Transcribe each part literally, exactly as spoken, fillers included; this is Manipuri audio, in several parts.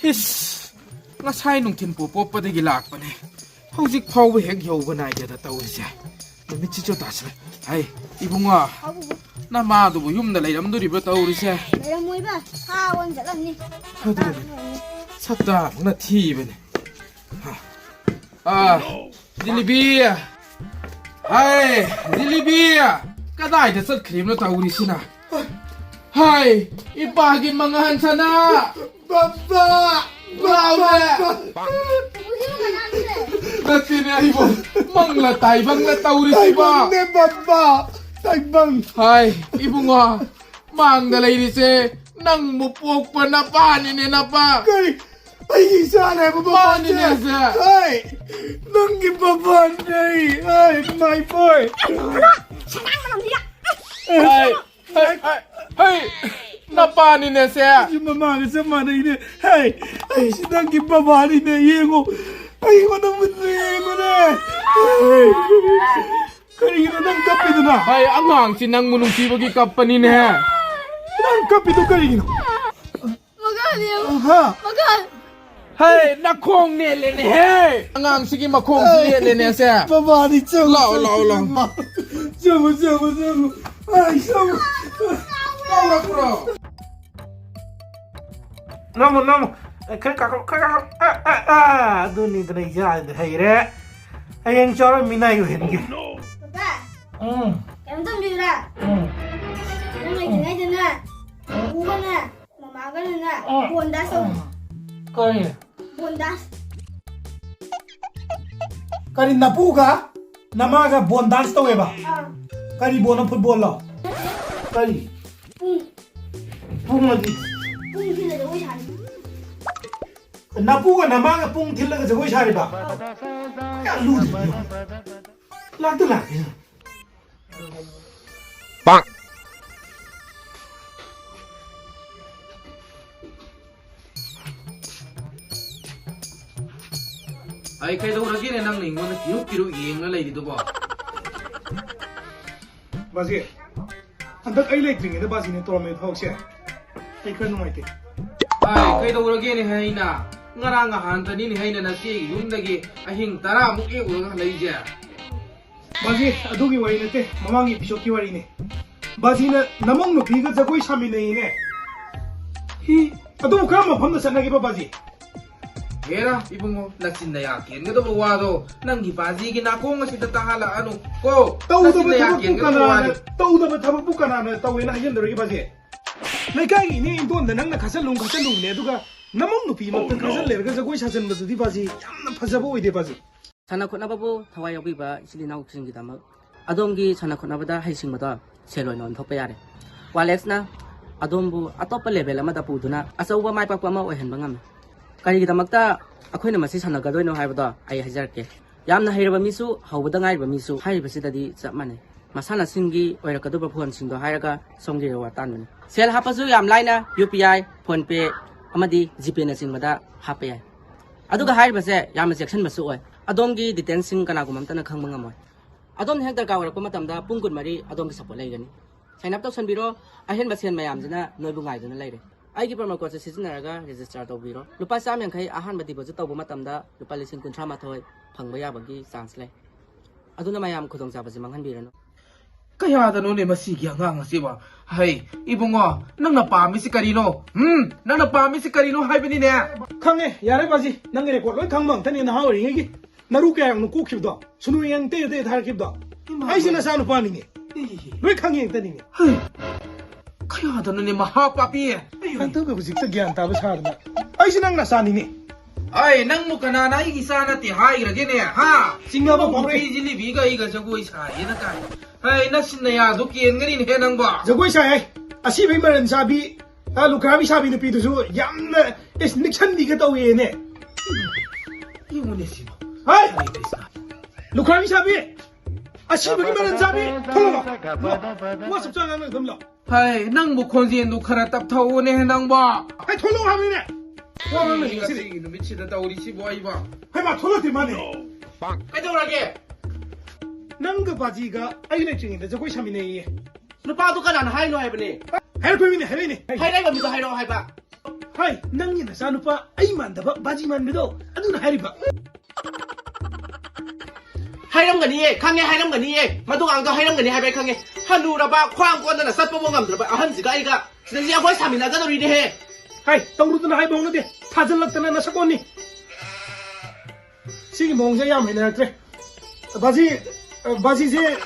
ꯏꯁ, ꯉꯁꯥꯏ ꯅꯨꯡꯊꯤꯟ ꯄꯣꯞ ꯄꯣꯞꯄꯗꯒꯤ ꯂꯥꯛꯄꯅꯦ꯫ ꯍꯧꯖꯤꯛ ꯐꯥꯎꯕ ꯍꯦꯛ ꯌꯧꯕ ꯅꯥꯏꯗꯦꯗ ꯇꯧꯔꯤꯁꯦ꯫ ꯅꯨꯃꯤꯠꯁꯤꯁꯨ ꯇꯥꯁꯤꯜꯂꯦ꯫ ꯍꯩ, ꯏꯕꯨꯡꯉꯣ, ꯅꯃꯥꯗꯨꯕꯨ ꯌꯨꯝꯗ ꯂꯩꯔꯝꯗꯣꯔꯤꯕ꯭ꯔꯥ ꯇꯧꯔꯤꯁꯦ? ꯂꯩꯔꯝꯃꯣꯏꯕ, ꯁꯥ ꯑꯣꯟ ꯆꯠꯂꯝꯅꯤ꯫ ꯑꯗꯨꯅꯦ꯫ ꯁꯛꯇꯥꯃꯨꯛꯅ ꯊꯤꯕꯅꯦ꯫ ꯑꯥ, ꯖꯤꯂꯤꯕꯤ! ꯍꯥꯏ, ꯖꯤꯂꯤꯕꯤ! ꯀꯗꯥꯏꯗ ꯆꯠꯈ꯭ꯔꯤꯕꯅꯣ ꯇꯧꯔꯤꯁꯤꯅ? ꯍꯥꯏ, ꯏꯄꯥꯒꯤ ꯃꯉꯥꯟ ꯁꯅꯥ! ꯕꯕꯥ! ꯂꯥꯎꯔꯦ! ꯅꯠꯇꯦꯅꯦ, ꯑꯩꯕꯨ ꯃꯪꯂ ꯇꯥꯏꯕꯪꯂ ꯇꯧꯔꯤꯁꯤꯕꯣ? ꯇꯥꯏꯕꯪꯅꯦ, ꯕꯕꯥ! ꯇꯥꯏꯕꯪ! ꯍꯥꯏ, ꯏꯕꯨꯡꯉꯣ, ꯃꯥꯡꯗ ꯂꯩꯔꯤꯁꯦ ꯅꯪꯕꯨ ꯄꯣꯛꯄ ꯅꯄꯥꯅꯤꯅꯦ, ꯅꯄꯥ! ꯀꯔꯤ? ꯑꯩꯒꯤ ꯏꯆꯥꯅꯦ ꯍꯥꯏꯕ ꯕꯕꯥꯁꯦ? ꯃꯥꯅꯤꯅꯦ, ꯁꯦ꯫ ꯍꯣꯏ! ꯅꯪꯒꯤ ꯕꯕꯥꯅꯦ ꯑꯩ! ꯍꯣꯏ, my boy! ꯍꯩ, ꯍꯩ, ꯍꯩ, ꯍꯩ, ꯅꯄꯥꯅꯤꯅꯦ, ꯁꯦ꯫ ꯑꯩꯁꯨ ꯃꯃꯥꯒ ꯆꯞ ꯃꯥꯟꯅꯩꯅꯦ꯫ ꯍꯩ! ꯑꯩꯁꯨ ꯅꯪꯒꯤ ꯕꯕꯥꯅꯤꯅꯦ, ꯌꯦꯡꯉꯣ꯫ ꯑꯩꯉꯣꯟꯗ ꯃꯨꯟꯅ ꯌꯦꯡꯉꯨꯅꯦ꯫ ꯍꯩ! ꯀꯔꯤꯒꯤꯅꯣ ꯅꯪ ꯀꯞꯄꯤꯗꯨꯅ? ꯍꯩ, ꯑꯉꯥꯡꯁꯤ ꯅꯪꯕꯨ ꯅꯨꯡꯁꯤꯕꯒꯤ ꯀꯞꯄꯅꯤꯅꯦ꯫ ꯅꯪ ꯀꯞꯄꯤꯗꯨ ꯀꯔꯤꯒꯤꯅꯣ? ꯃꯈꯥꯗꯤ ꯌꯦꯡꯉꯨ꯫ ꯍꯥ? ꯃꯈꯥ꯫ ꯍꯩ, ꯅꯈꯣꯡ ꯅꯦꯠꯂꯦꯅꯦꯍꯦ꯫ ꯑꯉꯥꯡꯁꯤꯒꯤ ꯃꯈꯣꯡꯁꯤ ꯅꯦꯠꯂꯦꯅꯦ ꯑꯁꯦ꯫ ꯕꯕꯥꯅꯤ, ꯆꯪꯉꯨ, ꯂꯥꯛꯑꯣ, ꯆꯪꯉꯨ, ꯂꯥꯛꯑꯣ, ꯂꯥꯛꯑꯣ꯫ ꯆꯪꯉꯨ, ꯆꯪꯉꯨ, ꯆꯪꯉꯨ꯫ ꯑꯩ ꯆꯪꯉꯨ꯫ ꯂꯥꯛꯑꯣ, ꯂꯥꯛꯑꯣ꯫ ꯅꯝꯃꯨ, ꯅꯝꯃꯨ꯫ ꯑꯦ, ꯈꯔ ꯀꯥꯈꯠꯂꯣ, ꯈꯔ ꯀꯥꯈꯠꯂꯣ꯫ ꯑ, ꯑ, ꯑ, ꯑꯗꯨꯅꯤꯗꯅ ꯏꯆꯥꯗꯤ ꯍꯩꯔꯦ꯫ ꯍꯌꯦꯡ ꯆꯥꯎꯔ ꯃꯤꯅꯥꯏ ꯑꯣꯏꯍꯟꯒꯦ꯫ ꯕꯕꯥ, ꯎꯝ꯫ ꯀꯩꯅꯣ ꯇꯝꯕꯤꯌꯨꯔꯥ? ꯎꯝ꯫ ꯅꯪ ꯂꯩꯇ꯭ꯔꯤꯉꯩꯗꯅꯦ, ꯎꯝ꯫ ꯄꯨꯒꯅꯦ꯫ ꯃꯃꯥꯒꯅꯅꯦ, ꯑ꯫ ꯕꯣꯟꯗꯥꯁ ꯇꯧ꯫ ꯀꯔꯤ? ꯕꯣꯟꯗꯥꯁ꯫ ꯀꯔꯤ, ꯅꯄꯨꯒ ꯅꯃꯥꯒ ꯕꯣꯟꯗꯥꯁ ꯇꯧꯋꯦꯕ? ꯑ꯫ ꯀꯔꯤ ꯕꯣꯟꯅꯣ, ꯐꯨꯠꯕꯣꯜꯂꯣ? ꯀꯔꯤ? ꯄꯨꯡ꯫ ꯄꯨꯡ ꯑꯗꯤ? ꯄꯨꯡ ꯊꯤꯜꯂ ꯖꯒꯣꯏ ꯁꯥꯅꯤ꯫ ꯅꯄꯨꯒ ꯅꯃꯥꯒ ꯄꯨꯡ ꯊꯤꯜꯂꯒ ꯖꯒꯣꯏ ꯁꯥꯔꯤꯕ? ꯑ꯫ ꯀꯌꯥ ꯂꯨꯔꯤꯅꯣ? ꯂꯥꯛꯇ ꯂꯥꯛꯀꯦ꯫ ꯄꯥꯛ! ꯑꯩ ꯀꯩꯗꯧꯔꯒꯦꯅꯦ ꯅꯪꯅ ꯑꯩꯉꯣꯟꯗ ꯀꯤꯔꯨꯛ ꯀꯤꯔꯨꯛ ꯌꯦꯡꯉ ꯂꯩꯔꯤꯗꯨꯕꯣ? ꯕꯥꯖꯤ, ꯍꯟꯗꯛ ꯑꯩ ꯂꯩꯇ꯭ꯔꯤꯉꯩꯗ ꯕꯥꯖꯤꯅ ꯇꯧꯔꯝꯃꯤꯕ ꯊꯕꯛꯁꯦ ꯑꯩ ꯈꯔ ꯅꯨꯡꯉꯥꯏꯇꯦ꯫ ꯑꯥꯏ, ꯀꯩꯗꯧꯔꯒꯦꯅꯦ ꯍꯩꯅ? ꯉꯔꯥꯡ ꯅꯍꯥꯟꯇꯅꯤꯅꯦ ꯍꯩꯅ ꯅꯆꯦꯒꯤ ꯌꯨꯝꯗꯒꯤ ꯑꯍꯤꯡ ꯇꯔꯥꯃꯨꯛ ꯂꯦꯛꯎꯔꯒ ꯍꯜꯂꯛꯏꯁꯦ꯫ ꯕꯥꯖꯤ, ꯑꯗꯨꯒꯤ ꯋꯥꯔꯤ ꯅꯠꯇꯦ, ꯃꯃꯥꯡꯒꯤ ꯏꯄꯤꯁꯣꯠꯀꯤ ꯋꯥꯔꯤꯅꯦ꯫ ꯕꯥꯖꯤꯅ ꯅꯃꯧ ꯅꯨꯄꯤꯒ ꯖꯒꯣꯏ ꯁꯥꯃꯤꯟꯅꯩꯅꯦ꯫ ꯍꯤ, ꯑꯗꯨꯕꯨ ꯀꯔꯝꯕ ꯃꯐꯝꯗ ꯆꯠꯅꯒꯦꯕ ꯕꯥꯖꯤ? ꯍꯦꯔꯥ ꯏꯕꯨꯡꯉꯣ, ꯅꯆꯤꯟ ꯅꯌꯥ ꯀꯦꯟꯒꯗꯕ ꯋꯥꯗꯣ ꯅꯪꯒꯤ ꯕꯥꯖꯤꯒꯤ ꯅꯥꯀꯣꯡ ꯑꯁꯤꯗ ꯇꯥꯍꯜꯂꯛꯑꯅꯨ ꯀꯣ꯫ ꯇꯧꯗꯕ ꯅꯆꯤꯟ ꯅꯌꯥ ꯊꯕꯛꯄꯨ ꯀꯦꯟꯒꯗꯕ ꯀꯅꯥꯅ, ꯋꯥꯗꯣ꯫ ꯇꯧꯗꯕ ꯊꯕꯛꯄꯨ ꯀꯅꯥꯅ ꯇꯧꯋꯦꯅ ꯍꯥꯏꯖꯤꯟꯗꯧꯔꯤꯒꯦ ꯕꯥꯖꯤ? ꯂꯩꯀꯥꯏꯒꯤ ꯏꯅꯦ ꯏꯟꯗꯣꯟꯗ ꯅꯪꯅ ꯈꯠꯆꯜꯂꯨ ꯈꯠꯆꯜꯂꯨꯅꯦ, ꯑꯗꯨꯒ ꯅꯃꯧ ꯅꯨꯄꯤ ꯃꯛꯇ ꯈꯠꯆꯜꯂꯦꯔꯒ ꯖꯒꯣꯏ ꯁꯥꯖꯟꯕꯗꯨꯗꯤ ꯕꯥꯖꯤ ꯌꯥꯝꯅ ꯐꯖꯕ ꯑꯣꯏꯗꯦ ꯕꯥꯖꯤ꯫ ꯁꯥꯟꯅ ꯈꯣꯠꯅꯕꯕꯨ ꯊꯋꯥꯏ ꯌꯥꯎꯕꯤꯕ ꯏꯆꯤꯜ ꯏꯅꯥꯎꯁꯤꯡꯒꯤꯗꯃꯛ ꯑꯗꯣꯝꯒꯤ ꯁꯥꯟꯅ ꯈꯣꯠꯅꯕꯗ ꯍꯩꯁꯤꯡꯕꯗꯣ ꯁꯦꯜ ꯑꯣꯏꯅ ꯑꯣꯟꯊꯣꯛꯄ ꯌꯥꯔꯦ꯫ ꯋꯥꯂꯦꯛꯁꯅ ꯑꯗꯣꯝꯕꯨ ꯑꯇꯣꯞꯄ ꯂꯦꯚꯦꯜ ꯑꯃꯗ ꯄꯨꯗꯨꯅ ꯑꯆꯧꯕ ꯃꯥꯏ ꯄꯥꯛꯄ ꯑꯃ ꯑꯣꯏꯍꯟꯕ ꯉꯝꯃꯤ꯫ ꯀꯔꯤꯒꯤꯗꯃꯛꯇ ꯑꯩꯈꯣꯏꯅ ꯃꯁꯤ ꯁꯥꯟꯅꯒꯗꯣꯏꯅꯣ ꯍꯥꯏꯕꯗꯣ ꯑꯩ ꯍꯥꯏꯖꯔꯛꯀꯦ꯫ ꯌꯥꯝꯅ ꯍꯩꯔꯕ ꯃꯤꯁꯨ, ꯍꯧꯕꯗ ꯉꯥꯏꯔꯤꯕ ꯃꯤꯁꯨ ꯍꯥꯏꯔꯤꯕꯁꯤꯗꯗꯤ ꯆꯞ ꯃꯥꯟꯅꯩ꯫ ꯃꯁꯥꯟꯅꯁꯤꯡꯒꯤ ꯑꯣꯏꯔꯛꯀꯗꯧꯕ ꯐꯣꯟꯁꯤꯡꯗꯣ ꯍꯥꯏꯔꯒ ꯁꯣꯝꯒꯤ ꯔꯤꯋꯥꯔꯗ ꯇꯥꯟꯕꯅꯤ꯫ ꯁꯦꯜ ꯍꯥꯞꯄꯁꯨ ꯌꯥꯝ ꯂꯥꯏꯅ ꯌꯨ ꯄꯤ ꯑꯥꯏ, ꯐꯣꯟ ꯄꯦ ꯑꯃꯗꯤ ꯖꯤꯄꯦꯅꯆꯤꯡꯕꯗ ꯍꯥꯞꯄ ꯌꯥꯏ꯫ ꯑꯗꯨꯒ ꯍꯥꯏꯔꯤꯕꯁꯦ ꯌꯥꯝꯅ ꯆꯦꯛꯁꯤꯟꯕꯁꯨ ꯑꯣꯏ꯫ ꯑꯗꯣꯝꯒꯤ ꯗꯤꯇꯦꯜꯁꯤꯡ ꯀꯅꯥꯒꯨꯝꯕ ꯑꯝꯇꯅ ꯈꯪꯕ ꯉꯝꯃꯣꯏ꯫ ꯑꯗꯣꯝꯅ ꯍꯦꯛ ꯗꯔꯀꯥꯔ ꯑꯣꯏꯔꯛꯄ ꯃꯇꯝꯗ ꯄꯨꯡ ꯀꯨꯟꯃꯔꯤ ꯑꯗꯣꯝꯒꯤ ꯁꯞꯄꯣꯔꯠ ꯂꯩꯒꯅꯤ꯫ ꯁꯥꯏꯟ ꯑꯞ ꯇꯧꯁꯟꯕꯤꯔꯣ, ꯑꯍꯦꯟꯕ ꯁꯦꯟ ꯃꯌꯥꯝꯁꯤꯅ ꯅꯣꯏꯕꯨ ꯉꯥꯏꯗꯨꯅ ꯂꯩꯔꯦ꯫ ꯑꯩꯒꯤ ꯄ꯭ꯔꯣꯃꯣ ꯀꯣꯗꯁꯦ ꯁꯤꯖꯤꯟꯅꯔꯒ ꯔꯦꯖꯤꯁꯇꯥꯔ ꯇꯧꯕꯤꯔꯣ꯫ ꯂꯨꯄꯥ ꯆꯥꯝ ꯌꯥꯡꯈꯩ ꯑꯍꯥꯟꯕ ꯗꯤꯄꯣꯖꯤꯠ ꯇꯧꯕ ꯃꯇꯝꯗ ꯂꯨꯄꯥ ꯂꯤꯁꯤꯡ ꯀꯨꯟꯊ꯭ꯔꯥ ꯃꯥꯊꯣꯏ ꯐꯪꯕ ꯌꯥꯕꯒꯤ ꯆꯥꯟꯁ ꯂꯩ꯫ ꯑꯗꯨꯅ ꯃꯌꯥꯝ ꯈꯨꯗꯣꯡꯆꯥꯕꯁꯤ ꯃꯥꯡꯍꯟꯕꯤꯔꯅꯨ꯫ ꯀꯌꯥꯗꯅꯣꯅꯦ ꯃꯁꯤꯒꯤ ꯑꯉꯥꯡ ꯑꯁꯤꯕꯣ? ꯍꯩ, ꯏꯕꯨꯡꯉꯣ, ꯅꯪꯅ ꯄꯥꯝꯃꯤꯁꯤ ꯀꯔꯤꯅꯣ? ꯎꯝ, ꯅꯪꯅ ꯄꯥꯝꯃꯤꯁꯤ ꯀꯔꯤꯅꯣ ꯍꯥꯏꯕꯅꯤꯅꯦ? ꯈꯪꯉꯦ, ꯌꯥꯔꯦ ꯕꯥꯖꯤ, ꯅꯪꯒꯤ ꯔꯦꯀꯣꯔꯗ ꯂꯣꯏ ꯈꯪꯕ ꯉꯥꯛꯇꯅꯦ, ꯅꯍꯥ ꯑꯣꯏꯔꯤꯉꯩꯒꯤ ꯅꯔꯨ ꯀꯌꯥ ꯌꯥꯝꯅ ꯀꯣꯛꯈꯤꯕꯗꯣ, ꯁꯨꯅꯨ ꯌꯦꯟ ꯇꯩ ꯇꯩ ꯊꯥꯔꯛꯈꯤꯕꯗꯣ꯫ ꯏꯃꯥ꯫ ꯑꯩꯁꯦ ꯅꯆꯥ ꯅꯨꯄꯥꯅꯤꯅꯦ꯫ ꯑꯦ꯫ ꯂꯣꯏ ꯈꯪꯉꯦ ꯉꯥꯛꯇꯅꯤꯅꯦ꯫ ꯍꯩ, ꯀꯌꯥꯗꯅꯣꯅꯦ ꯃꯍꯥ ꯄꯥꯄꯤ? ꯍꯟꯗꯛꯀ ꯍꯧꯖꯤꯛꯇ ꯒ꯭ꯌꯥꯟ ꯇꯥꯕ ꯁꯥꯗꯅ꯫ ꯑꯩꯁꯦ ꯅꯪ ꯅꯆꯥꯅꯤꯅꯦ꯫ ꯑꯩ ꯅꯪꯕꯨ ꯀꯅꯥꯅ ꯑꯩꯒꯤ ꯏꯆꯥ ꯅꯠꯇꯦ ꯍꯥꯏꯈ꯭ꯔꯒꯦꯅꯦ, ꯍꯥ? ꯆꯤꯡꯅꯕ ꯐꯥꯎꯔꯦ꯫ ꯅꯨꯄꯤ ꯖꯤꯂꯤꯕꯤꯒ ꯑꯩꯒ ꯖꯒꯣꯏ ꯁꯥꯏꯌꯦꯅ ꯀꯥꯏ꯫ ꯍꯩ, ꯅꯆꯤꯟ ꯅꯌꯥꯗꯨ ꯀꯦꯟꯒꯅꯤꯅꯦꯍꯦ ꯅꯪꯕꯣ꯫ ꯖꯒꯣꯏ ꯁꯥꯏ ꯍꯥꯏ꯫ ꯑꯁꯤꯕꯒꯤ ꯃꯔꯟ ꯆꯥꯕꯤ, ꯑ, ꯂꯨꯈ꯭ꯔꯥꯕꯤ ꯁꯥꯕꯤ ꯅꯨꯄꯤꯗꯨꯁꯨ ꯌꯥꯝꯅ, ꯏꯁ, ꯅꯤꯛꯁꯟꯕꯤꯒ ꯇꯧꯋꯦꯅꯦ꯫ ꯌꯦꯡꯉꯨꯅꯦ ꯁꯤꯕꯣ꯫ ꯍꯥꯏ! ꯍꯔꯦ ꯀ꯭ꯔꯤꯁꯅ꯫ ꯂꯨꯈ꯭ꯔꯥꯕꯤ ꯁꯥꯕꯤ! ꯑꯁꯤꯕꯒꯤ ꯃꯔꯟ ꯆꯥꯕꯤ! ꯊꯣꯛꯂꯛꯑꯣ꯫ ꯂꯥꯛꯑꯣ꯫ ꯋꯥ ꯆꯞ ꯆꯥꯅ ꯉꯥꯡꯅꯒꯗꯕ ꯂꯥꯛꯑꯣ꯫ ꯍꯩ, ꯅꯪꯕꯨ ꯈꯣꯟꯖꯦꯜꯗꯨ ꯈꯔ ꯇꯞꯊꯧꯑꯣꯅꯦ ꯅꯪꯕꯣ꯫ ꯍꯩ, ꯊꯣꯛꯂꯛꯑꯣ ꯍꯥꯏꯕꯅꯤꯅꯦ꯫ ꯋꯥ ꯉꯥꯡꯅꯁꯤ ꯉꯁꯤꯗꯤ꯫ ꯉꯁꯤꯒꯤ ꯅꯨꯃꯤꯠꯁꯤꯗ ꯇꯧꯔꯤꯁꯤꯕꯨ ꯑꯩꯕꯣ꯫ ꯍꯩꯃꯥ, ꯊꯣꯛꯂꯛꯇꯦ ꯃꯥꯅꯦ꯫ ꯀꯩꯗꯧꯔꯒꯦ? ꯅꯪꯒ ꯕꯥꯖꯤꯒ ꯑꯩ ꯂꯩꯇ꯭ꯔꯤꯉꯩꯗ ꯖꯒꯣꯏ ꯁꯥꯃꯤꯟꯅꯩꯌꯦ꯫ ꯅꯨꯄꯥꯗꯨ ꯀꯅꯥꯅ ꯍꯥꯏꯅꯣ ꯍꯥꯏꯕꯅꯦ? ꯍꯥꯏꯔꯛꯄ ꯃꯤꯅꯦ, ꯍꯥꯏꯔꯛꯏꯅꯦ꯫ ꯍꯥꯏꯔꯛꯏꯕ ꯃꯤꯗꯣ ꯍꯥꯏꯔꯛꯑꯣ ꯍꯥꯏꯕ꯫ ꯍꯥꯏ, ꯅꯪꯒꯤ ꯅꯆꯥꯅꯨꯄꯥ ꯑꯩ ꯃꯥꯟꯗꯕ ꯕꯥꯖꯤ ꯃꯥꯟꯕꯗꯣ ꯑꯗꯨꯅ ꯍꯥꯏꯔꯤꯕ꯫ ꯍꯥꯏꯔꯝꯒꯅꯤꯌꯦ, ꯈꯪꯉꯦ, ꯍꯥꯏꯔꯝꯒꯅꯤꯌꯦ꯫ ꯃꯗꯨ ꯑꯉꯥꯡꯗꯣ ꯍꯥꯏꯔꯝꯒꯅꯤ ꯍꯥꯏꯕ ꯑꯩ ꯈꯪꯉꯦ꯫ ꯍꯅꯨꯔꯕ, ꯈ꯭ꯋꯥꯡ ꯀꯣꯟꯗꯅ ꯆꯠꯄꯕꯨ ꯉꯝꯗ꯭ꯔꯕ ꯑꯍꯟꯁꯤꯒ ꯑꯩꯒ ꯁꯤꯗꯩꯁꯤꯗ ꯑꯩꯈꯣꯏ ꯁꯥꯃꯤꯟꯅꯒꯗꯧꯔꯤꯅꯦꯍꯦ꯫ ꯍꯥꯏ, ꯇꯧꯔꯨꯗꯅ ꯍꯥꯏꯕ ꯍꯧꯅꯗꯦ꯫ ꯊꯥꯖꯤꯜꯂꯛꯇꯅ ꯅꯁꯛ ꯑꯣꯟꯅꯤ꯫ ꯁꯤꯒꯤ ꯃꯑꯣꯡꯁꯦ ꯌꯥꯝ ꯍꯩꯅꯔꯛꯇ꯭ꯔꯦ꯫ ꯕꯥꯖꯤ, ꯑ, ꯕꯥꯖꯤꯁꯦ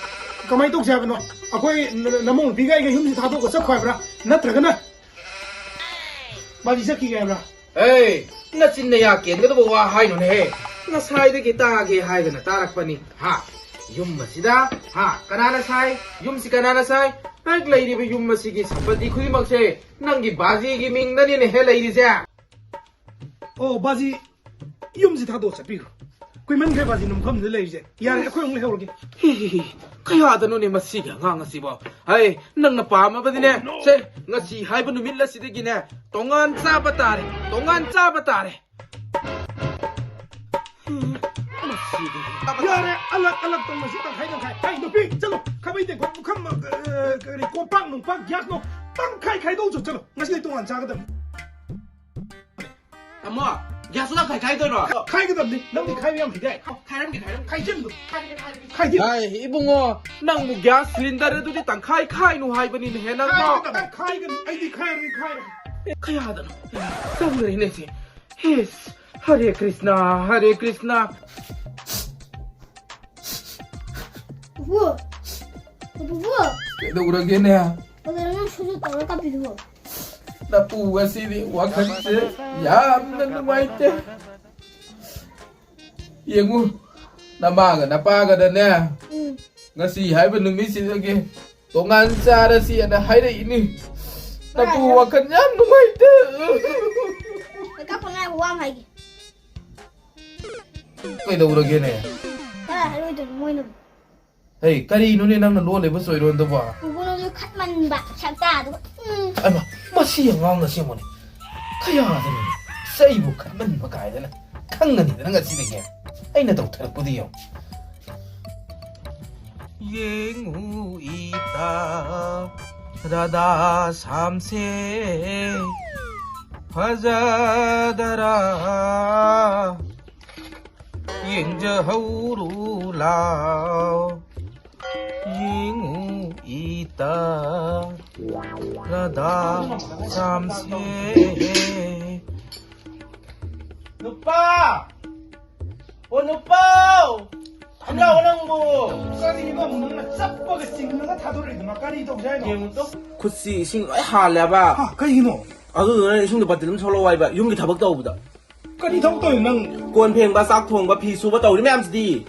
ꯀꯃꯥꯏꯅ ꯇꯧꯁꯦ ꯍꯥꯏꯕꯅꯣ? ꯑꯩꯈꯣꯏ ꯅ-, ꯅ-, ꯅꯃꯧ ꯅꯨꯄꯤꯒ ꯑꯩꯒ ꯌꯨꯝꯁꯤ ꯊꯥꯗꯣꯛꯑꯒ ꯆꯠꯈꯣ ꯍꯥꯏꯕ꯭ꯔꯥ? ꯅꯠꯇ꯭ꯔꯒꯅ ꯕꯥꯖꯤ ꯆꯠꯈꯤꯒꯦ ꯍꯥꯏꯕ꯭ꯔꯥ? ꯑꯦ, ꯅꯆꯤꯟ ꯅꯌꯥ ꯀꯦꯟꯒꯗꯕ ꯋꯥ ꯍꯥꯏꯅꯨꯅꯦꯍꯦ꯫ ꯉꯁꯥꯏꯗꯒꯤ ꯇꯥꯒꯦ ꯍꯥꯏꯗꯅ ꯇꯥꯔꯛꯄꯅꯤ꯫ ꯍꯥ? ꯌꯨꯝ ꯑꯁꯤꯗ, ꯍꯥ, ꯀꯅꯥꯅ ꯁꯥꯏ? ꯌꯨꯝꯁꯤ ꯀꯅꯥꯅ ꯁꯥꯏ? ꯍꯦꯛ ꯂꯩꯔꯤꯕ ꯌꯨꯝ ꯑꯁꯤꯒꯤ ꯁꯝꯄꯇꯤ ꯈꯨꯗꯤꯡꯃꯛꯁꯦ ꯅꯪꯒꯤ ꯕꯥꯖꯤꯒꯤ ꯃꯤꯡꯗꯅꯤꯅꯦꯍꯦ ꯂꯩꯔꯤꯁꯦ꯫ ꯑꯣ, ꯕꯥꯖꯤ, ꯌꯨꯝꯁꯤ ꯊꯥꯗꯣꯛꯑ ꯆꯠꯄꯤꯈ꯭ꯔꯣ꯫ ꯀꯨꯏꯃꯟꯈ꯭ꯔꯦ ꯕꯥꯖꯤ ꯅꯝꯐꯝꯗ ꯂꯩꯔꯤꯁꯦ꯫ ꯌꯥꯔꯦ, ꯑꯩꯈꯣꯏ ꯑꯃꯨꯛ ꯂꯩꯍꯧꯔꯒꯦ꯫ ꯍꯤ, ꯍꯤ, ꯍꯤ꯫ ꯀꯌꯥꯗꯅꯣꯅꯦ ꯃꯁꯤꯒꯤ ꯑꯉꯥꯡ ꯑꯁꯤꯕꯣ? ꯍꯩ, ꯅꯪꯅ ꯄꯥꯝꯃꯕꯗꯤꯅꯦ, ꯁꯦ, ꯉꯁꯤ ꯍꯥꯏꯕ ꯅꯨꯃꯤꯠ ꯑꯁꯤꯗꯒꯤꯅꯦ, ꯇꯣꯉꯥꯟ ꯆꯥꯕ ꯇꯥꯔꯦ, ꯇꯣꯉꯥꯟ ꯆꯥꯕ ꯇꯥꯔꯦ꯫ ꯃꯁꯤꯗꯤ꯫ ꯌꯥꯔꯦ, ꯑꯂꯛ ꯑꯂꯛ ꯇꯧꯅꯁꯤ, ꯇꯪꯈꯥꯏ ꯇꯪꯈꯥꯏ꯫ ꯍꯩ, ꯅꯨꯄꯤ, ꯆꯠꯂꯣ꯫ ꯈꯥꯕꯩ ꯇꯦꯡꯀꯣꯠ ꯄꯨꯈꯝ, ꯑ, ꯀꯔꯤ, ꯀꯣꯝꯄꯥꯛ ꯅꯨꯡꯄꯥꯛ, ꯒ꯭ꯌꯥꯁ ꯅꯨꯡ ꯇꯪꯈꯥꯏ ꯈꯥꯏꯗꯣꯛꯎꯆꯣ, ꯆꯠꯂꯣ꯫ ꯉꯁꯤꯗꯤ ꯇꯣꯉꯥꯟ ꯆꯥꯒꯗꯕꯅꯤ꯫ ꯇꯥꯃꯣ, ꯒ꯭ꯌꯥꯁꯁꯨ ꯇꯪꯈꯥꯏ ꯈꯥꯏꯗꯣꯏꯔꯣ? ꯈꯥꯏꯒꯗꯕꯅꯤ꯫ ꯅꯪꯗꯤ ꯈꯥꯏꯕ ꯌꯥꯝ ꯍꯩꯗꯥꯏ꯫ ꯈꯥꯏꯔꯝꯒꯦ, ꯈꯥꯏꯔꯝꯒꯦ꯫ ꯈꯥꯏꯖꯤꯜꯂꯨ꯫ ꯈꯥꯏꯔꯒꯦ, ꯈꯥꯏꯔꯒꯦ꯫ ꯈꯥꯏꯖꯤꯜꯂꯨ꯫ ꯑꯦ, ꯏꯕꯨꯡꯉꯣ, ꯅꯪꯕꯨ ꯒ꯭ꯌꯥꯁ ꯁꯤꯂꯤꯟꯗꯔ ꯑꯗꯨꯗꯤ ꯇꯪꯈꯥꯏ ꯈꯥꯏꯅꯨ ꯍꯥꯏꯕꯅꯤꯅꯦꯍꯦ, ꯅꯪꯕꯣ꯫ ꯈꯥꯏꯒꯗꯕꯅꯤ꯫ ꯈꯥꯏꯒꯅꯤ꯫ ꯑꯩꯗꯤ ꯈꯥꯏꯔꯒꯦ, ꯈꯥꯏꯔꯒꯦ꯫ ꯀꯌꯥꯗꯅꯣ? ꯆꯪꯗ꯭ꯔꯦꯅꯦ ꯁꯤ꯫ ꯏꯁ, ꯍꯔꯦ ꯀ꯭ꯔꯤꯁꯅ, ꯍꯔꯦ ꯀ꯭ꯔꯤꯁꯅ꯫ ꯄꯨꯄꯨ, ꯄꯨꯄꯨ꯫ ꯀꯩꯗꯧꯔꯒꯦꯅꯦ? ꯀꯩꯗꯧꯔꯒꯦ ꯅꯪ ꯁꯨꯁꯨ ꯇꯧꯔ ꯀꯥꯞꯄꯤꯗꯨꯕꯣ? ꯅꯄꯨ ꯉꯁꯤꯗꯤ ꯋꯥꯈꯜꯁꯦ ꯌꯥꯝꯅ ꯅꯨꯡꯉꯥꯏꯇꯦ꯫ ꯌꯦꯡꯉꯨ, ꯅꯃꯥꯒ ꯅꯄꯥꯒꯗꯅꯦ, ꯎꯝ꯫ ꯉꯁꯤ ꯍꯥꯏꯕ ꯅꯨꯃꯤꯠꯁꯤꯗꯒꯤ ꯇꯣꯉꯥꯟ ꯆꯥꯔꯁꯤ ꯑꯅ ꯍꯥꯏꯔꯛꯏꯅꯤ꯫ ꯅꯄꯨ ꯀꯅꯥ? ꯋꯥꯈꯜ ꯌꯥꯝ ꯅꯨꯡꯉꯥꯏꯇꯦ꯫ ꯑꯩ ꯀꯥꯞꯄ ꯉꯥꯏꯕ ꯋꯥ ꯑꯃ ꯍꯥꯏꯒꯦ꯫ ꯀꯩꯗꯧꯔꯒꯦꯅꯦ? ꯀꯅꯥ ꯍꯥꯏꯔꯣꯏꯗꯣꯏꯅꯣ ꯃꯣꯏꯅ? ꯍꯩ, ꯀꯔꯤꯅꯣꯅꯦ ꯅꯪꯅ ꯂꯣꯜꯂꯤꯕ ꯆꯣꯏꯔꯣꯟꯗꯨꯕꯣ? ꯄꯨꯄꯨꯅꯁꯨ ꯈꯠꯃꯟꯕ ꯁꯛꯇꯥꯗꯨꯒ꯫ ꯎꯝ꯫ ꯑꯩꯃ, ꯃꯁꯤ ꯑꯉꯥꯡ ꯑꯁꯦꯡꯕꯅꯤ꯫ ꯀꯌꯥꯗꯅꯣ ꯆꯩꯕꯨ ꯈꯠꯃꯟꯕ ꯀꯥꯏꯗꯅ꯫ ꯈꯪꯒꯅꯤꯗꯅ ꯉꯁꯤꯗꯒꯤ ꯑꯩꯅ ꯇꯧꯊꯔꯛꯄꯗꯨ ꯌꯦꯡꯉꯨ꯫ ꯌꯦꯡꯉꯨ ꯏꯇꯥ ꯔꯥꯙꯥ ꯁꯥꯝꯁꯦ꯫ ꯐꯖꯗꯔꯥ ꯌꯦꯡꯖꯍꯧꯔꯨ ꯂꯥꯎ꯫ ꯌꯦꯡꯉꯨ ꯏꯇꯥ ꯔꯥꯙꯥ ꯁ꯭ꯌꯥꯝꯁꯦ꯫ ꯅꯨꯄꯥ! ꯑꯣ ꯅꯨꯄꯥ! ꯊꯝꯂꯥꯎ ꯅꯪꯕꯨ! ꯀꯔꯤꯅꯣ ꯑꯃꯨꯛ ꯅꯪꯅ ꯆꯞꯄꯒ ꯆꯤꯡꯉꯒ ꯊꯥꯗꯣꯔꯛꯏꯗꯨꯅ? ꯀꯔꯤ ꯇꯧꯁꯦ ꯍꯥꯏꯅꯣ? ꯌꯦꯡꯉꯨ ꯇꯨ꯫ ꯈꯨꯠꯁꯤ ꯏꯁꯤꯡ ꯂꯣꯏ ꯍꯥꯜꯂꯦꯕ꯫ ꯍꯥ, ꯀꯩꯒꯤꯅꯣ? ꯑꯗꯨꯗꯨꯅ ꯏꯁꯤꯡꯗꯣ ꯕꯥꯇꯤꯟ ꯑꯃ ꯁꯣꯛꯂꯛꯑꯣ ꯍꯥꯏꯕ, ꯌꯨꯝꯒꯤ ꯊꯕꯛ ꯇꯧꯕꯗ꯫ ꯀꯔꯤ ꯊꯕꯛ ꯇꯧꯔꯤꯅꯣ ꯅꯪ? ꯀꯣꯟ ꯐꯦꯡꯕ, ꯆꯥꯛ ꯊꯣꯡꯕ, ꯐꯤ ꯁꯨꯕ ꯇꯧꯔꯤ ꯃꯌꯥꯝꯁꯤꯗꯤ꯫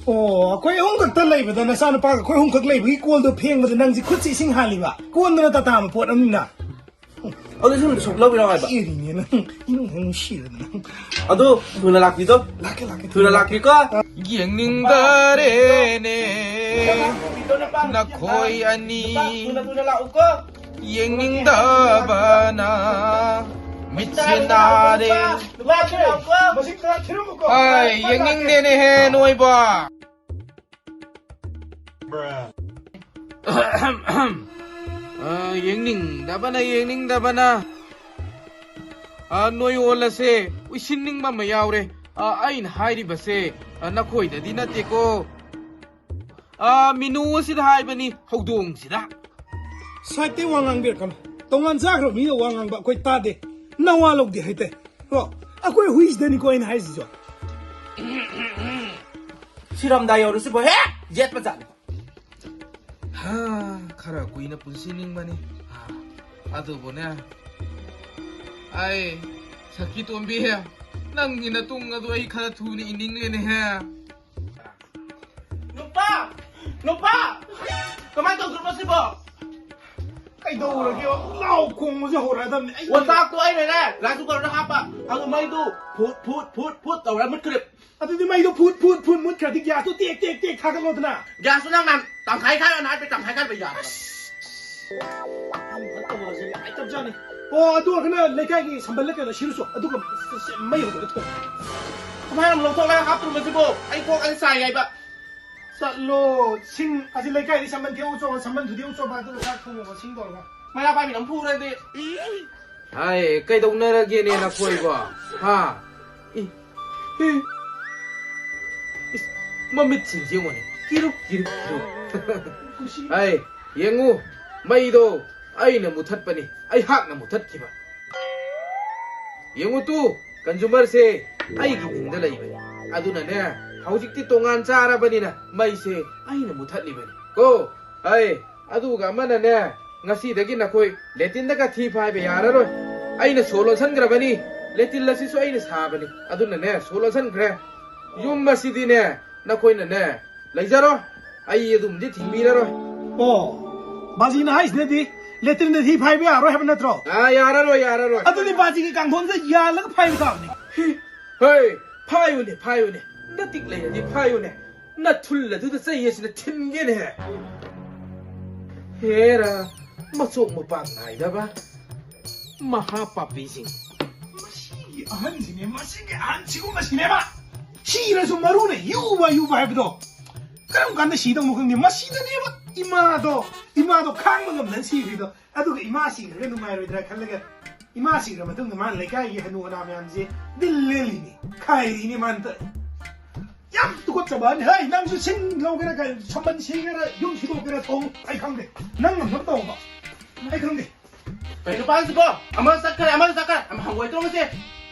ꯑꯣ, ꯑꯩꯈꯣꯏ ꯑꯍꯨꯝ ꯈꯛꯇ ꯂꯩꯕꯗ ꯅꯆꯥꯅꯨꯄꯥꯒ ꯑꯩꯈꯣꯏ ꯑꯍꯨꯝ ꯈꯛ ꯂꯩꯕꯒꯤ ꯀꯣꯜꯗꯣ ꯐꯦꯡꯕꯗ ꯅꯪꯁꯦ ꯈꯨꯠꯁꯦ ꯏꯁꯤꯡ ꯍꯥꯜꯂꯤꯕ? ꯀꯣꯟꯗꯨꯅ ꯇꯥꯇꯥ ꯃꯄꯣꯠ ꯑꯃꯅꯤꯅ꯫ ꯑꯗꯨ ꯏꯁꯤꯡꯗꯣ ꯁꯣꯛ ꯂꯧꯕꯤꯔꯣ ꯍꯥꯏꯕ꯫ ꯏꯔꯤꯅꯦ ꯅꯪ, ꯏꯅꯨꯡ ꯍꯦꯛ ꯅꯨꯡꯁꯤꯔꯗꯅ꯫ ꯑꯗꯨ ꯊꯨꯅ ꯂꯥꯛꯄꯤꯗꯣ꯫ ꯂꯥꯛꯀꯦ, ꯂꯥꯛꯀꯦ, ꯊꯨꯅ ꯊꯨꯅ ꯂꯥꯛꯀꯦꯀꯣ꯫ ꯌꯦꯡꯅꯤꯡꯗꯔꯦꯅꯦ ꯅꯈꯣꯏ ꯑꯅꯤ꯫ ꯌꯦꯡꯅꯤꯡꯗꯕꯅ ꯃꯤꯠꯁꯦ ꯅꯥꯔꯦ꯫ ꯃꯁꯤ ꯈꯔ ꯊꯤꯔꯝꯃꯨꯀꯣ꯫ ꯑꯩ ꯌꯦꯡꯅꯤꯡꯗꯦꯅꯦꯍꯦ ꯅꯣꯏꯕꯣ꯫ ꯑ, ꯌꯦꯡꯅꯤꯡꯗꯕꯅ, ꯌꯦꯡꯅꯤꯡꯗꯕꯅ꯫ ꯑ, ꯅꯣꯏ ꯑꯣꯜꯂꯁꯦ ꯎꯏꯁꯤꯟꯅꯤꯡꯕ ꯑꯃ ꯌꯥꯎꯔꯦ꯫ ꯑ, ꯑꯩꯅ ꯍꯥꯏꯔꯤꯕꯁꯦ, ꯑ, ꯅꯈꯣꯏꯗꯗꯤ ꯅꯠꯇꯦꯀꯣ꯫ ꯑ, ꯃꯤꯅꯨ ꯑꯁꯤꯗ ꯍꯥꯏꯕꯅꯤ, ꯍꯧꯗꯣꯡꯁꯤꯗ꯫ ꯁꯥꯏꯠꯇꯩ ꯋꯥ ꯉꯥꯡꯕꯤꯔꯛꯀꯅꯨ꯫ ꯇꯣꯉꯥꯟ ꯆꯥꯈ꯭ꯔꯕ ꯃꯤꯒ ꯋꯥ ꯉꯥꯡꯕ ꯑꯩꯈꯣꯏ ꯇꯥꯗꯦ꯫ ꯅꯋꯥ ꯂꯧꯗꯦ ꯍꯥꯏꯇꯥꯏ꯫ ꯀꯣ, ꯑꯩꯈꯣꯏ ꯍꯨꯏꯁꯤꯗꯅꯤꯀꯣ ꯑꯩꯅ ꯍꯥꯏꯁꯤꯁꯨ꯫ ꯁꯤꯔꯝꯗꯥꯏ ꯌꯧꯔꯁꯤꯕꯣ ꯍꯦꯛ ꯌꯦꯠꯄ ꯖꯥꯠꯅꯤ꯫ ꯍꯥ, ꯈꯔ ꯀꯨꯏꯅ ꯄꯨꯟꯁꯤꯅꯤꯡꯕꯅꯤ꯫ ꯍꯥ, ꯑꯗꯨꯕꯨꯅꯦ, ꯑꯩ ꯁꯈꯤ ꯇꯣꯝꯕꯤ, ꯅꯪꯒꯤ ꯅꯇꯨꯡ ꯑꯗꯨ ꯑꯩ ꯈꯔ ꯊꯨꯅ ꯏꯅꯤꯡꯂꯦꯅꯦꯍꯦ꯫ ꯅꯨꯄꯥ! ꯅꯨꯄꯥ! ꯀꯃꯥꯏꯅ ꯇꯧꯗ꯭ꯔꯣ ꯃꯁꯤꯕꯣ? ꯀꯩꯗꯧꯔꯒꯦ? ꯂꯥꯎ ꯈꯣꯡꯕꯁꯦ ꯍꯧꯔꯛꯑꯗꯕꯅꯤ꯫ ꯑꯩ ꯑꯣ, ꯆꯥꯛꯇꯣ ꯑꯩꯅꯅꯦ ꯔꯥꯏꯁ ꯀꯨꯀꯔꯗ ꯍꯥꯞꯄ, ꯑꯗꯨ ꯃꯩꯗꯨ ꯐꯨꯠ, ꯐꯨꯠ, ꯐꯨꯠ, ꯐꯨꯠ ꯇꯧꯔ ꯃꯨꯠꯈ꯭ꯔꯦ꯫ ꯑꯗꯨꯗꯤ ꯃꯩꯗꯣ ꯐꯨꯠ, ꯐꯨꯠ, ꯐꯨꯠ ꯃꯨꯠꯈ꯭ꯔꯗꯤ ꯒ꯭ꯌꯥꯁꯇꯣ ꯇꯦꯛ, ꯇꯦꯛ, ꯇꯦꯛ ꯊꯥꯒꯠꯂꯣꯗꯅ꯫ ꯒ꯭ꯌꯥꯁꯇꯣ ꯅꯪ ꯅꯍꯥꯟ ꯇꯪꯈꯥꯏ ꯈꯥꯏꯔꯣꯅ ꯍꯥꯏꯕ, ꯇꯪꯈꯥꯏ ꯈꯥꯏꯕ ꯌꯥꯗꯕ꯫ ꯌꯥꯝ ꯐꯠꯇꯕ ꯍꯧꯖꯤꯛ ꯅꯨꯡꯉꯥꯏꯇꯕꯖꯥꯠꯅꯤ꯫ ꯑꯣ, ꯑꯗꯨ ꯑꯣꯏꯔꯒꯅ ꯂꯩꯀꯥꯏꯒꯤ ꯁꯝꯕꯜꯂ ꯀꯩꯅꯣ ꯁꯤꯔꯨꯆꯣ, ꯑꯗꯨꯒ ꯃꯩ ꯍꯧꯔꯒ ꯊꯣꯡꯉꯣ꯫ ꯀꯃꯥꯏꯅ ꯑꯃꯨꯛ ꯂꯧꯊꯣꯛꯂꯒ ꯍꯥꯞꯇ꯭ꯔꯣ ꯃꯁꯤꯕꯣ? ꯑꯩ ꯀꯣꯛ ꯑꯅꯤ ꯆꯥꯏ ꯍꯥꯏꯕ꯫ ꯆꯠꯂꯣ, ꯁꯤꯡ ꯑꯁꯤ ꯂꯩꯀꯥꯏꯗꯤ ꯁꯝꯕꯜ ꯊꯦꯛꯎꯆꯣ, ꯁꯝꯕꯜ ꯊꯨꯗꯦꯛꯎꯆꯣꯕ, ꯑꯗꯨꯒ ꯆꯥꯛ ꯊꯣꯡꯉꯣꯕ, ꯁꯤꯡ ꯇꯧꯔꯒ꯫ ꯃꯩꯔꯥ ꯄꯥꯏꯕꯤꯅ ꯑꯃꯨꯛ ꯐꯨꯔꯗꯤ꯫ ꯍꯥꯏ, ꯀꯩꯗꯧꯅꯔꯒꯦꯅꯦ ꯅꯈꯣꯏꯕꯣ? ꯍꯥ? ꯏ, ꯏ, ꯏꯁ, ꯃꯃꯤꯠꯁꯤꯡꯁꯦ ꯌꯦꯡꯉꯨꯅꯦ, ꯀꯤꯔꯨꯛ, ꯀꯤꯔꯨꯛ, ꯀꯤꯔꯨꯛ꯫ ꯍꯥꯏ, ꯌꯦꯡꯉꯨ, ꯃꯩꯗꯣ ꯑꯩꯅ ꯃꯨꯊꯠꯄꯅꯤ, ꯑꯩꯍꯥꯛꯅ ꯃꯨꯊꯠꯈꯤꯕ꯫ ꯌꯦꯡꯉꯨ ꯇꯨ, consumerꯁꯦ ꯑꯩꯒꯤ ꯃꯤꯡꯗ ꯂꯩꯕꯅꯤ꯫ ꯑꯗꯨꯅꯅꯦ, ꯍꯧꯖꯤꯛꯇꯤ ꯇꯣꯉꯥꯟ ꯆꯥꯔꯕꯅꯤꯅ ꯃꯩꯁꯦ ꯑꯩꯅ ꯃꯨꯊꯠꯂꯤꯕꯅꯤ ꯀꯣ꯫ ꯍꯩ, ꯑꯗꯨꯒ ꯑꯃꯅꯅꯦ, ꯉꯁꯤꯗꯒꯤ ꯅꯈꯣꯏ ꯂꯦꯇꯤꯟꯗꯒ ꯊꯤ ꯐꯥꯏꯕ ꯌꯥꯔꯔꯣꯏ꯫ ꯑꯩꯅ ꯁꯣ ꯂꯣꯟꯁꯟꯈ꯭ꯔꯕꯅꯤ꯫ ꯂꯦꯇꯤꯟ ꯑꯁꯤꯁꯨ ꯑꯩꯅ ꯁꯥꯕꯅꯤ꯫ ꯑꯗꯨꯅꯅꯦ, ꯁꯣ ꯂꯣꯟꯁꯟꯈ꯭ꯔꯦ꯫ ꯌꯨꯝ ꯑꯁꯤꯗꯤꯅꯦ, ꯅꯈꯣꯏꯅꯅꯦ, ꯂꯩꯖꯔꯣ꯫ ꯑꯩ ꯑꯗꯨꯝꯗꯤ ꯊꯤꯡꯕꯤꯔꯔꯣꯏ꯫ ꯑꯣ, ꯕꯥꯖꯤꯅ ꯍꯥꯏꯁꯤꯅꯗꯤ ꯂꯦꯇ꯭ꯔꯤꯟꯗ ꯊꯤ ꯐꯥꯏꯕ ꯌꯥꯔꯣꯏ ꯍꯥꯏꯕ ꯅꯠꯇ꯭ꯔꯣ? ꯑꯥ, ꯌꯥꯔꯔꯣꯏ, ꯌꯥꯔꯔꯣꯏ꯫ ꯑꯗꯨꯗꯤ ꯕꯥꯖꯤꯒꯤ ꯀꯥꯡꯊꯣꯟꯁꯦ ꯌꯥꯜꯂꯒ ꯐꯥꯏꯕ ꯇꯥꯕꯅꯤ꯫ ꯍꯤ, ꯍꯩ, ꯐꯥꯏꯌꯨꯅꯦ, ꯐꯥꯏꯌꯨꯅꯦ꯫ ꯅꯇꯤꯛ ꯂꯩꯔꯗꯤ ꯐꯥꯏꯌꯨꯅꯦ꯫ ꯅꯊꯨꯜ ꯑꯗꯨꯗ ꯆꯩ ꯑꯁꯤꯅ ꯊꯤꯟꯒꯦꯅꯦ꯫ ꯍꯦꯔꯥ, ꯃꯆꯣꯛ ꯃꯄꯥꯛ ꯅꯥꯏꯗꯕ ꯃꯍꯥ ꯄꯥꯄꯤꯁꯤꯡ꯫ ꯃꯁꯤꯒꯤ ꯑꯍꯟꯁꯤꯅꯦ, ꯃꯁꯤꯒꯤ ꯑꯍꯟꯁꯤꯒꯨꯝꯕꯁꯤꯅꯦꯕ꯫ ꯁꯤꯔꯁꯨ ꯃꯔꯨꯅ ꯌꯨꯕ ꯌꯨꯕ ꯍꯥꯏꯕꯗꯣ꯫ ꯀꯔꯝ ꯀꯥꯟꯗ ꯁꯤꯗꯧꯅꯣ ꯈꯪꯗꯦ꯫ ꯃꯁꯤꯗꯅꯦꯕ ꯏꯃꯥꯗꯣ, ꯏꯃꯥꯗꯣ ꯈꯥꯡꯕ ꯉꯝꯗꯅ ꯁꯤꯈ꯭ꯔꯤꯗꯣ꯫ ꯑꯗꯨꯒ ꯏꯃꯥ ꯁꯤꯈ꯭ꯔꯒ ꯅꯨꯡꯉꯥꯏꯔꯣꯏꯗ꯭ꯔꯥ ꯈꯜꯂꯒ, ꯏꯃꯥ ꯁꯤꯈ꯭ꯔ ꯃꯇꯨꯡꯗ ꯃꯥꯅ ꯂꯩꯀꯥꯏꯒꯤ ꯍꯅꯨ ꯍꯅꯥ ꯃꯌꯥꯝꯁꯦ ꯗꯤꯜ ꯂꯦꯜꯂꯤꯅꯤ, ꯈꯥꯏꯔꯤꯅꯤ ꯃꯥꯅ ꯇꯧꯔꯤ꯫ ꯌꯥꯝ ꯇꯨꯀꯠꯆꯕ ꯑꯃꯅꯤ꯫ ꯍꯩ, ꯅꯪꯁꯨ ꯁꯤꯡ ꯂꯧꯒꯦꯔꯥ, ꯀꯩ, ꯁꯝꯕꯟ ꯁꯤꯒꯦꯔꯥ, ꯌꯨꯝ ꯁꯤꯗꯣꯛꯀꯦꯔꯥ ꯇꯧ꯫ ꯑꯩ ꯈꯪꯗꯦ꯫ ꯅꯪ ꯉꯝꯅꯕ ꯇꯧꯕ꯫ ꯑꯩ ꯈꯪꯗꯦ꯫ ꯀꯩꯅꯣ ꯄꯥꯁꯤꯕꯣ? ꯑꯃ ꯆꯠꯈ꯭ꯔꯦ, ꯑꯃ ꯆꯠꯈ꯭ꯔꯦ꯫ ꯑꯃ ꯍꯪꯒꯣꯏ ꯇ꯭ꯔꯣ ꯃꯁꯦ?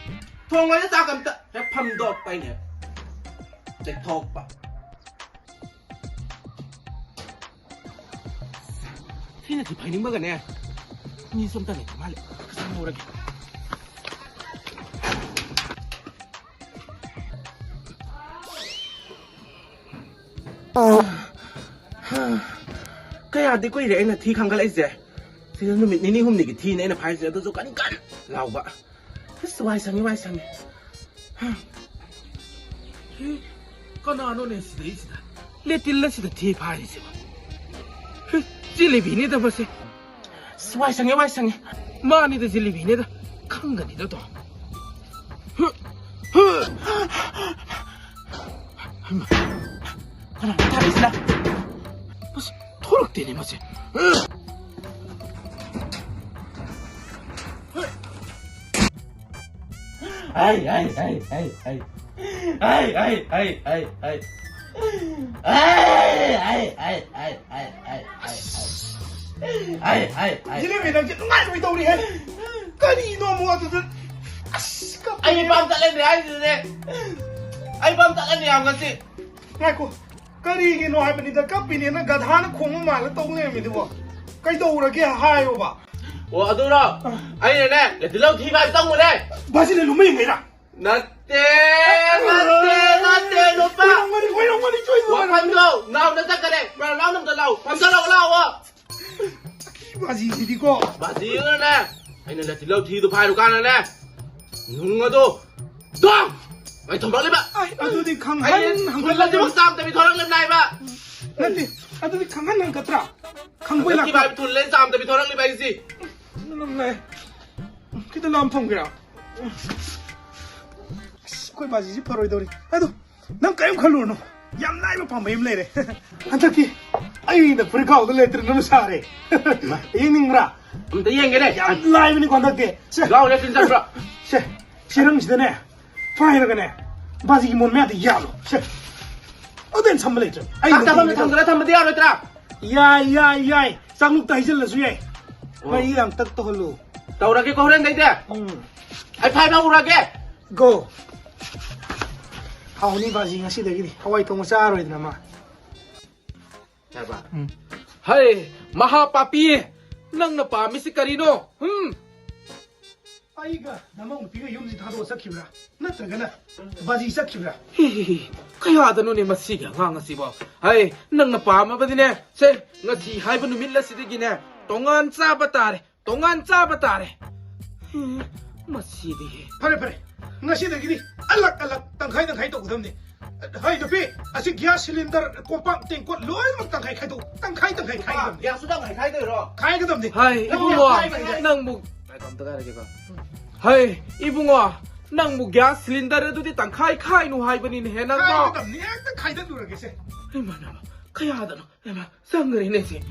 ꯊꯣꯡ ꯂꯣꯏꯅ ꯆꯥꯛ ꯑꯝꯇ ꯍꯦꯛ ꯐꯝꯗꯣꯛꯄ ꯑꯩꯅ ꯍꯦꯛ ꯆꯦꯛꯊꯣꯛꯄ꯫ ꯁꯤꯅꯗꯤ ꯐꯩꯅꯤꯡꯕꯒꯅꯦ꯫ ꯃꯤꯁꯨ ꯑꯝꯇ ꯂꯩꯇ ꯃꯥꯜꯂꯦ꯫ ꯈꯔ ꯆꯪꯍꯧꯔꯒꯦ꯫ ꯀꯌꯥꯗꯤ ꯀꯨꯏꯔꯦ ꯑꯩꯅ ꯊꯤ ꯈꯟꯒꯠꯂꯛꯏꯁꯦ꯫ ꯁꯤꯗ ꯅꯨꯃꯤꯠ ꯅꯤꯅꯤ ꯍꯨꯝꯅꯤꯒꯤ ꯊꯤꯅꯦ ꯑꯩꯅ ꯐꯥꯏꯁꯦ, ꯑꯗꯨꯁꯨ ꯀꯟ ꯀꯟ ꯂꯥꯎꯕ꯫ ꯑꯁ, ꯋꯥꯏ ꯁꯪꯉꯤ, ꯋꯥꯏ ꯁꯪꯉꯤ꯫ ꯍꯤ, ꯀꯅꯥꯅꯣꯅꯦ ꯁꯤꯗꯩꯁꯤꯗ? ꯂꯦꯇꯤꯜ ꯑꯁꯤꯗ ꯊꯤ ꯐꯥꯏꯔꯤꯁꯤꯕꯣ? ꯍꯤ, ꯖꯤꯂꯤꯕꯤꯅꯤꯗ ꯃꯁꯤ꯫ ꯑꯁ, ꯋꯥꯏ ꯁꯪꯉꯦ, ꯋꯥꯏ ꯁꯪꯉꯦ꯫ ꯃꯥꯅꯤꯗ, ꯖꯤꯂꯤꯕꯤꯅꯤꯗ꯫ ꯈꯪꯒꯅꯤꯗ ꯇꯣ꯫ ꯍꯤ, ꯍꯤ꯫ ꯍꯩꯃꯥ, ꯀꯅꯥꯅꯣ ꯊꯥꯔꯛꯏꯁꯤꯅ? ꯑꯁ, ꯊꯣꯛꯂꯛꯇꯦꯅꯦ ꯃꯁꯦ꯫ ꯍꯣꯏ, ꯍꯩ, ꯍꯩ, ꯍꯩ, ꯍꯩ, ꯍꯩ꯫ ꯍꯩ, ꯍꯩ, ꯍꯩ, ꯍꯩ, ꯍꯩ꯫ ꯍꯩ, ꯍꯩ, ꯍꯩ, ꯍꯩ, ꯍꯩ, ꯍꯩ꯫ ꯍꯩ, ꯍꯩ, ꯍꯩ, ꯖꯤꯂꯦꯕꯤ, ꯍꯩ꯫ ꯅꯪꯁꯦ ꯅꯨꯡꯉꯥꯏꯔꯣꯏꯗꯧꯔꯤꯍꯦ꯫ ꯀꯔꯤꯅꯣ ꯑꯃꯨꯛ ꯑꯗꯨꯗ? ꯑꯁ, ꯀꯞꯄꯦ꯫ ꯑꯩ ꯄꯥꯝ ꯆꯠꯂꯅꯤ ꯍꯥꯏꯁꯤꯅꯦ꯫ ꯑꯩ ꯄꯥꯝ ꯆꯠꯂꯅꯤ ꯌꯥꯝ ꯉꯁꯤ꯫ ꯉꯥꯏꯈꯣ꯫ ꯀꯔꯤꯒꯤꯅꯣ ꯍꯥꯏꯕꯅꯤꯗ, ꯀꯞꯄꯤꯅꯦꯅ ꯒꯙꯥꯅ ꯈꯣꯡꯕ ꯃꯥꯜꯂ ꯇꯧ ꯂꯩꯔꯝꯃꯤꯗꯨꯕꯣ? ꯀꯩꯗꯧꯔꯒꯦ ꯍꯥꯏꯌꯣꯕ? ꯑꯣ, ꯑꯗꯨꯔꯣ? ꯑꯩꯅꯅꯦ, ꯂꯦꯇꯤꯜꯍꯧ ꯊꯤ ꯐꯥꯏꯕ ꯆꯪꯉꯨꯔꯦ꯫ ꯕꯥꯖꯤꯅ ꯂꯨꯝꯕ ꯌꯦꯡꯉꯩꯔꯥ? ꯅꯠꯇꯦ, ꯅꯠꯇꯦ, ꯅꯠꯇꯦ, ꯅꯨꯄꯥ꯫ ꯑꯣꯏꯔꯝꯒꯅꯤ, ꯑꯣꯏꯔꯝꯒꯅꯤ, ꯁꯣꯏꯗꯅ ꯋꯥꯈꯜꯗꯣ ꯅꯥꯎꯅ ꯆꯠꯈꯔꯦ꯫ ꯕ꯭ꯔꯥ, ꯅꯥꯎꯅ ꯑꯝꯇ ꯂꯥꯎ꯫ ꯐꯝꯗ ꯂꯥꯎ, ꯂꯥꯎꯑꯣ꯫ ꯕꯥꯖꯤꯁꯤꯗꯤꯀꯣ꯫ ꯕꯥꯖꯤꯅꯅꯦ, ꯑꯩꯅ ꯂꯦꯇꯤꯜꯍꯧ ꯊꯤꯗꯨ ꯐꯥꯏꯔꯨ ꯀꯥꯟꯗꯅꯦ, ꯅꯨꯡ ꯑꯗꯣ ꯗꯣꯡ! ꯑꯩ ꯊꯣꯝꯕꯛꯂꯤꯕ꯫ ꯑꯩ ꯑꯗꯨꯗꯤ ꯈꯪꯍꯟ ꯑꯩ ꯍꯪꯍꯟ ꯐꯨꯜꯂꯁꯤꯕꯨ ꯆꯥꯝꯗꯕꯤ ꯊꯣꯔꯛꯂꯤꯕ ꯅꯥꯏꯕ꯫ ꯅꯠꯇꯦ, ꯑꯗꯨꯗꯤ ꯈꯪꯍꯟ ꯍꯪꯒꯗ꯭ꯔꯥ? ꯈꯪꯕꯩ ꯍꯟꯗꯛꯀꯤ ꯂꯥꯛꯄ꯫ ꯚꯥꯏ ꯐꯨꯜꯂꯦ ꯆꯥꯝꯗꯕꯤ ꯊꯣꯔꯛꯂꯤꯕ ꯑꯩꯁꯤ꯫ ꯅꯪ ꯂꯩ꯫ ꯈꯤꯇ ꯂꯥꯝ ꯊꯝꯒꯦꯔꯥ? ꯑꯁ, ꯑꯩꯈꯣꯏ ꯕꯥꯖꯤꯁꯤ ꯐꯔꯣꯏꯗꯧꯔꯤ꯫ ꯑꯗꯣ, ꯅꯪ ꯀꯔꯤꯝ ꯈꯜꯂꯨꯔꯅꯨ꯫ ꯌꯥꯝ ꯂꯥꯏꯕ ꯄꯥꯝꯕꯩ ꯑꯃ ꯂꯩꯔꯦ꯫ ꯍꯟꯗꯛꯇꯤ ꯑꯩꯅ ꯐꯨꯔꯤꯠꯈꯥꯎꯗ ꯂꯦꯇ꯭ꯔꯤꯟ ꯑꯃ ꯁꯥꯔꯦ꯫ ꯃꯥ꯫ ꯌꯦꯡꯅꯤꯡꯕ꯭ꯔꯥ? ꯑꯝꯇ ꯌꯦꯡꯒꯦꯅꯦ꯫ ꯌꯥꯝ ꯂꯥꯏꯕꯅꯤꯀꯣ ꯍꯟꯗꯛꯇꯤ꯫ ꯁꯦ꯫ ꯂꯥꯎ, ꯂꯦꯇ꯭ꯔꯤꯟ ꯆꯠꯄ꯭ꯔꯣ? ꯁꯦ, ꯆꯦꯔꯪꯁꯤꯗꯅꯦ, ꯄꯥꯏꯔꯒꯅꯦ, ꯕꯥꯖꯤꯒꯤ ꯃꯣꯟ ꯃꯌꯥꯗ ꯌꯥꯜꯂꯣ꯫ ꯁꯦ꯫ ꯑꯗꯨꯗꯩ ꯁꯝꯕ ꯂꯩꯇ꯭ꯔꯦ꯫ ꯑꯩ ꯆꯥꯛ ꯆꯥꯐꯝꯗ ꯅꯨꯡꯇꯤꯒꯤ ꯊꯝꯗꯅ ꯊꯝꯕꯗꯤ ꯌꯥꯔꯣꯏꯗ꯭ꯔꯥ? ꯌꯥꯏ, ꯌꯥꯏ, ꯌꯥꯏ꯫ ꯆꯥꯛꯂꯨꯛꯇ ꯍꯩꯖꯤꯜꯂꯁꯨ ꯌꯥꯏ꯫ ꯑꯣ꯫ ꯃꯩ ꯌꯥꯝ ꯇꯛ ꯇꯧꯍꯜꯂꯨ꯫ ꯇꯧꯔꯒꯦꯀꯣ, ꯍꯣꯔꯦꯟꯗꯩꯗꯤ꯫ ꯎꯝ꯫ ꯑꯩ ꯐꯥꯏꯕ ꯍꯧꯔꯒꯦ꯫ ꯒꯣ꯫ ꯍꯥꯎꯅꯤ ꯕꯥꯖꯤ ꯉꯁꯤꯗꯒꯤꯗꯤ꯫ ꯍꯋꯥꯏ ꯊꯣꯡꯕ ꯆꯥꯔꯔꯣꯏꯗꯅ ꯃꯥ꯫ ꯆꯥꯕ꯫ ꯎꯝ꯫ ꯍꯩ, ꯃꯍꯥ ꯄꯥꯄꯤ! ꯅꯪꯅ ꯄꯥꯝꯃꯤꯁꯤ ꯀꯔꯤꯅꯣ? ꯍꯨꯝ? ꯑꯩꯒ ꯅꯃꯧ ꯅꯨꯄꯤꯒ ꯌꯨꯝꯁꯤ ꯊꯥꯗꯣꯛꯑ ꯆꯠꯈꯤꯕ꯭ꯔꯥ? ꯅꯠꯇ꯭ꯔꯒꯅ ꯕꯥꯖꯤ ꯆꯠꯈꯤꯕ꯭ꯔꯥ? ꯍꯤ, ꯍꯤ, ꯍꯤ꯫ ꯀꯌꯥꯗꯅꯣꯅꯦ ꯃꯁꯤꯒꯤ ꯑꯉꯥꯡ ꯑꯁꯤꯕꯣ? ꯍꯩ, ꯅꯪꯅ ꯄꯥꯝꯃꯕꯗꯤꯅꯦ, ꯁꯦ, ꯉꯁꯤ ꯍꯥꯏꯕ ꯅꯨꯃꯤꯠ ꯑꯁꯤꯗꯒꯤꯅꯦ, ꯇꯣꯉꯥꯟ ꯆꯥꯕ ꯇꯥꯔꯦ, ꯇꯣꯉꯥꯟ ꯆꯥꯕ ꯇꯥꯔꯦ꯫ ꯍꯤ, ꯃꯁꯤꯗꯤ꯫ ꯐꯔꯦ, ꯐꯔꯦ꯫ ꯉꯁꯤꯗꯒꯤꯗꯤ ꯑꯂꯛ ꯑꯂꯛ, ꯇꯪꯈꯥꯏ ꯇꯪꯈꯥꯏ ꯇꯧꯒꯗꯕꯅꯤ꯫ ꯍꯩ ꯅꯨꯄꯤ, ꯑꯁꯤ ꯒ꯭ꯌꯥꯁ ꯁꯤꯂꯤꯟꯗꯔ, ꯀꯣꯝꯄꯥꯛ, ꯇꯦꯡꯀꯣꯠ ꯂꯣꯏꯅꯃꯛ ꯇꯪꯈꯥꯏ ꯈꯥꯏꯗꯣꯛ, ꯇꯪꯈꯥꯏ ꯇꯪꯈꯥꯏ ꯈꯥꯏꯒꯗꯕꯅꯤ꯫ ꯒ꯭ꯌꯥꯁꯁꯨ ꯇꯪꯈꯥꯏ ꯈꯥꯏꯗꯣꯏꯔꯣ? ꯈꯥꯏꯒꯗꯕꯅꯤ꯫ ꯍꯩ, ꯅꯪ ꯏꯕꯨꯡꯉꯣ, ꯌꯥꯝ ꯈꯥꯏꯕ ꯍꯥꯏ꯫ ꯅꯪꯕꯨ, ꯉꯥꯏꯈꯣ, ꯑꯝꯇ ꯉꯥꯏꯔꯒꯦꯀꯣ꯫ ꯍꯩ, ꯏꯕꯨꯡꯉꯣ, ꯅꯪꯕꯨ ꯒ꯭ꯌꯥꯁ ꯁꯤꯂꯤꯟꯗꯔ ꯑꯗꯨꯗꯤ ꯇꯪꯈꯥꯏ ꯈꯥꯏꯅꯨ ꯍꯥꯏꯕꯅꯤꯅꯦꯍꯦ, ꯅꯪꯕꯣ꯫ ꯈꯥꯏꯒꯗꯕꯅꯤ, ꯍꯦꯛꯇ ꯈꯥꯏꯗꯠꯂꯨꯔꯒꯦꯁꯦ꯫ ꯏꯃꯥ, ꯏꯃꯥ, ꯀꯌꯥꯗꯅꯣ? ꯏꯃꯥ, ꯆꯪꯈ꯭ꯔꯦꯅꯦ ꯁꯤ꯫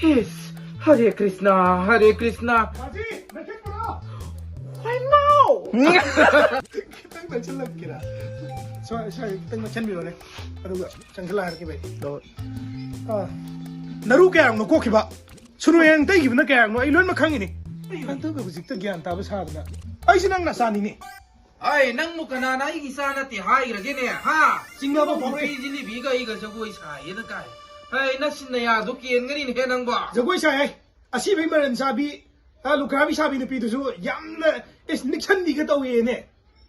ꯏꯁ, ꯍꯔꯦ ꯀ꯭ꯔꯤꯁꯅ, ꯍꯔꯦ ꯀ꯭ꯔꯤꯁꯅ꯫ ꯕꯥꯖꯤ, ꯃꯩꯈꯦꯠ ꯄꯨꯔꯛꯑꯣ꯫ ꯈꯤꯇꯪ ꯅꯛꯁꯤꯜꯂꯛꯀꯦꯔꯥ? ꯁ꯭ꯋꯥꯏ, ꯁ꯭ꯋꯥꯏ ꯈꯤꯇꯪ ꯅꯛꯁꯤꯟꯕꯤꯔꯣꯅꯦ꯫ ꯑꯗꯨꯒ ꯆꯪꯁꯤꯜꯂꯛꯑꯒꯦ ꯚꯥꯏ꯫ ꯑꯥ, ꯅꯔꯨ ꯀꯌꯥꯅꯣ ꯀꯣꯛꯈꯤꯕ? ꯁꯨꯔꯨ ꯍꯦꯟ ꯇꯩꯈꯤꯕꯅ ꯀꯌꯥꯅꯣ ꯑꯩ ꯂꯣꯏꯅꯃꯛ ꯈꯪꯉꯤꯅꯦ꯫ ꯑꯩ ꯍꯟꯗꯛꯇ ꯍꯧꯖꯤꯛꯇ ꯒ꯭ꯌꯥꯟ ꯇꯥꯕ ꯁꯥꯗꯅ꯫ ꯑꯩꯁꯦ ꯅꯪ ꯅꯆꯥꯅꯤꯅꯦ꯫ ꯑꯩ ꯅꯪꯕꯨ ꯀꯅꯥꯅ ꯑꯩꯒꯤ ꯏꯆꯥ ꯅꯠꯇꯦ ꯍꯥꯏꯈ꯭ꯔꯒꯦꯅꯦ? ꯍꯥ? ꯆꯤꯡꯅꯕ ꯐꯥꯎꯔꯛꯑꯦ꯫ ꯅꯨꯄꯤ ꯖꯤꯂꯤꯕꯤꯒ ꯑꯩꯒ ꯖꯒꯣꯏ ꯁꯥꯏꯌꯦꯅ ꯀꯥꯏ꯫ ꯍꯩ, ꯅꯁꯤꯟ ꯅꯌꯥꯗꯣ ꯀꯦꯟꯒꯅꯤꯅꯦꯍꯦ ꯅꯪꯕꯣ꯫ ꯖꯒꯣꯏ ꯁꯥꯏ ꯍꯥꯏ꯫ ꯑꯁꯤꯕꯩ ꯃꯔꯟ ꯆꯥꯕꯤ, ꯑ, ꯂꯨꯈ꯭ꯔꯥꯕꯤ ꯁꯥꯕꯤ ꯅꯨꯄꯤꯗꯨꯁꯨ ꯌꯥꯝꯅ, ꯏꯁ, ꯅꯤꯛꯁꯟꯕꯤꯒ ꯇꯧꯋꯦꯅꯦ꯫